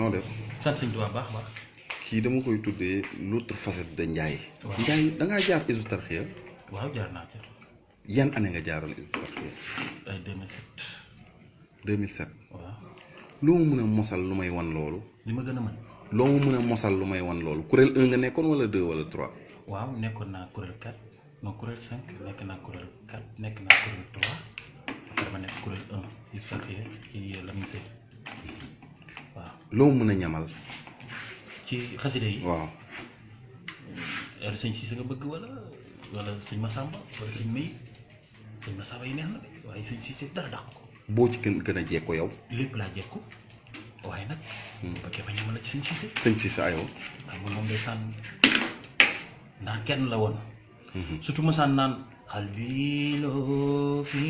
noo def. sant sëñ Tuubaa baax. kii dama koy tuddee l'autre facette de Ndiaye. waaw Ndiaye da ngaa jaar Hizbut Tarqiyyah. waaw jaar naa ca. yan année nga jaaroon Hizbut Tarqiyyah. ay 2007. 2007. waaw. loo ma mën a mosal lu may wan loolu. li ma gën a mën. loo ma mën a mosal lu may wan loolu kuréel 1 nga nekkoon wala 2 wala 3. waaw nekkoon naa kuréel 4 non kuréel 5 nekk naa kuréel 4 nekk naa kuréel 3 après ma nekk kuréel 1 Hizbut Tarqiyyah ci Lamine Seye waaw. loo ma mën a ñamal. ci xaside yi. waaw. heure sëñ Cissé nga bëgg wala sëñ Massamba wala sëñ May sëñ Massamba yi neex na de waaye sëñ Cissé dara dàq ko. boo ci gën a jekko yow. lépp laa jekku waaye nag. ba kee ma ñamal la ci sëñ Cissé. sëñ Cissé ayoo. xam nga moom day sànn naan kenn la woon. surtout ma sànn naan xal bi loo fi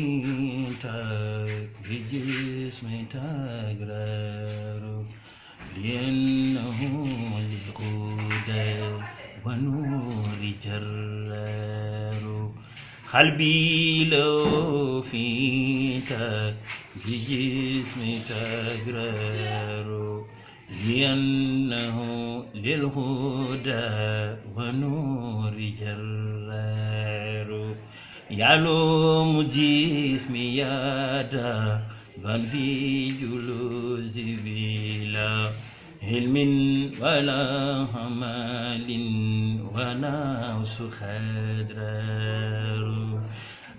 tag bi gis mi tagraru liennahu lil huda wa nuri jarraru xal bi loo fi tag bi gis mi tagraru لأنه للهدى ونور جرار يعلم جسمي يدا بل في جلوس بلا علم ولا عمل ونفس خدرار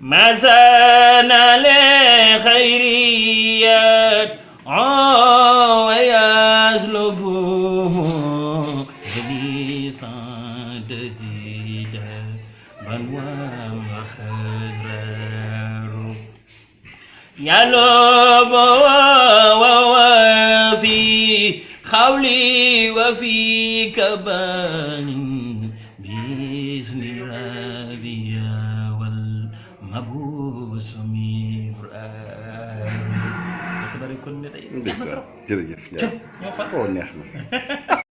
ما زال لخيريات ويسلبه بلسان جديدا بل وخزرار يلوب وفي خولي وفي كبان بإذن ربي والمبوس مبرار jërëjëf. ñoo fa neex na.